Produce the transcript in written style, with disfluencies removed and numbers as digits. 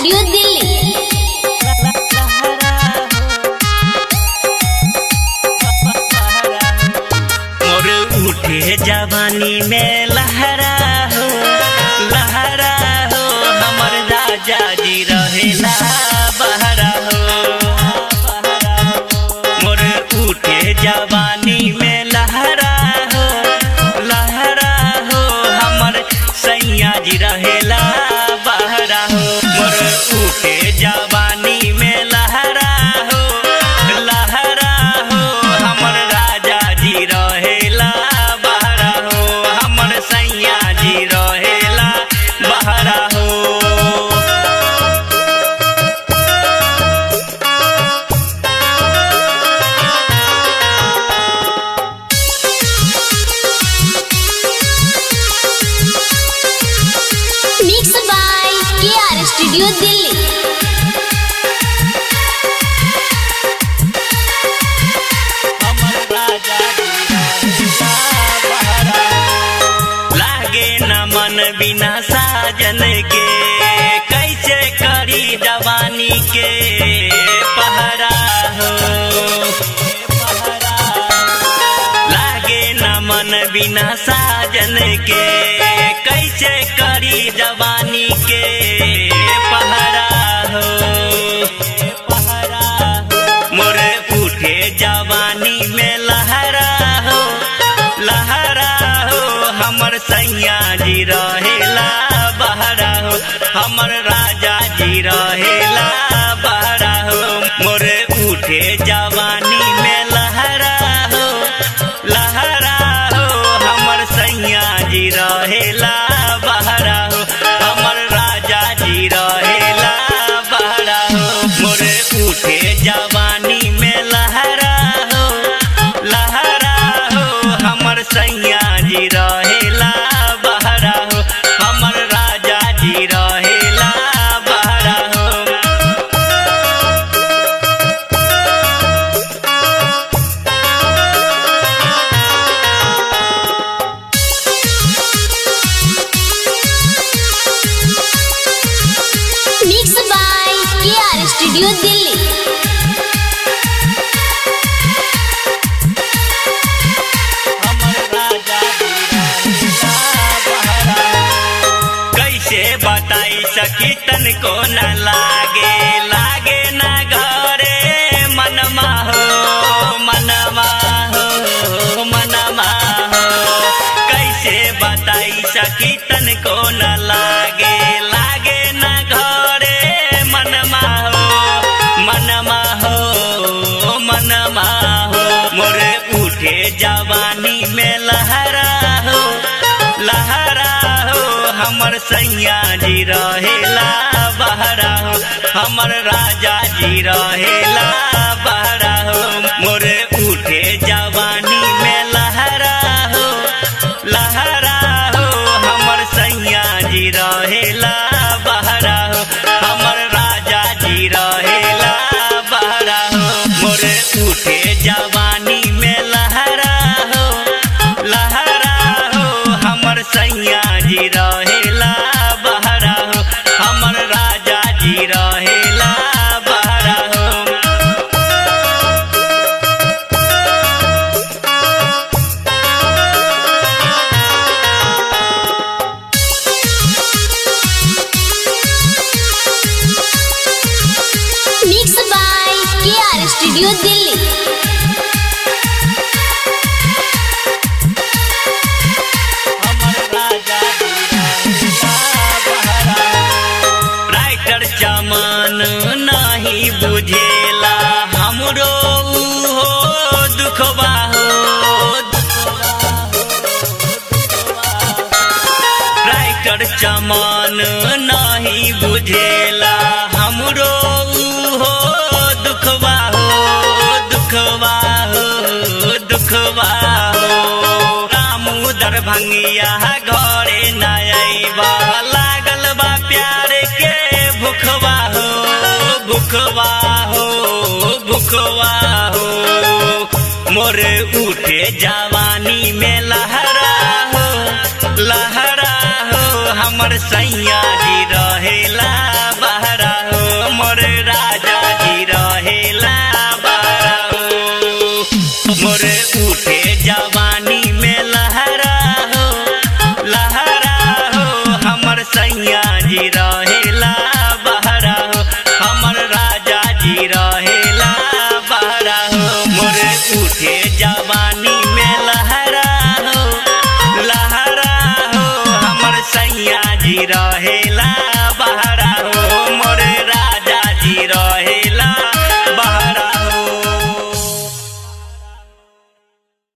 Studio Delhi. मोर उठे जवानी में लहरा हो, लहरा हो, हमर राजा जी रहेला बहरा हो। मोर उठे जवानी में लहरा हो, लहरा हो, हमर सैया जी रहेला बहरा हो। मोर उठे जवानी में लहरा हो, लहरा हो, हमर राजा जी रहेला बहरा हो, हमर सैया जी रहेला बहरा हो। Mix by K R studio Delhi. हमर राजा जी रहेला बहरा। लागे न मन बिना साजन के, कैसे करी जवानी के पहरा हो। लागे न मन बिना साजन के, कैसे करी जवानी के पहरा हो। मोर उठे जवानी में लहरा हो, लहरा हो, हमर सैया जी रहेला बहरा हो, हमर राजा जी रहेला बहरा हो। मोर उठे जवानी में लहरा हो, लहरा हो, हमर सैया जी रहेला बहरा हो, हमर राजा जी रहेला बहरा हो। मोर उठे जवानी में लहरा हो, लहरा हो, हमर सैया जी रहेला बहरा हो, हमर राजा जी रहेला बहरा हो। Mix by K R studio Delhi. हमर राजा जी रहेला बहरा। कैसे बताई सखी तनको न लागे, लागे न घरे मनमा हो, मनमा हो, मनमा हो। कैसे बताई सखी तनको न लागे, लागे न घरे मनमा हो, मनमा हो, मनमा हो। मोर उठे जवानी में लहरा हो, लहरा हो, हमर सैया जी रहेला बहरा हो, हमर राजा जी रहेला बहरा हो। मोर उठे जवानी में लहरा हो, लहरा हो, हमर सैया जी रहेला बहरा हो, हमर राजा जी रहेला बहरा हो। मोर उठे जवानी में लहरा हो, लहरा हो, हमर सैया जी रहेला बहरा हो, हमर राजा जी रहेला बहरा हो। Mix by K R studio Delhi. हमर राजा जी रहेला बहरा। राइटर चमन नाही बुझेला हमरो हो दुखबा हो। राइटर चमन नाही बुझेला हमरो हो दुखबा हो, दुखबा हो, दुखबा हो। रामू दरभंगिया घरे न अइबा, लागल बा प्यार के भुखबा हो, भुखबा हो, भुखबा हो। मोर उठे जवानी में लहरा हो, लहरा हो, हमर सैया जी रहेला बहरा। उठे जवानी।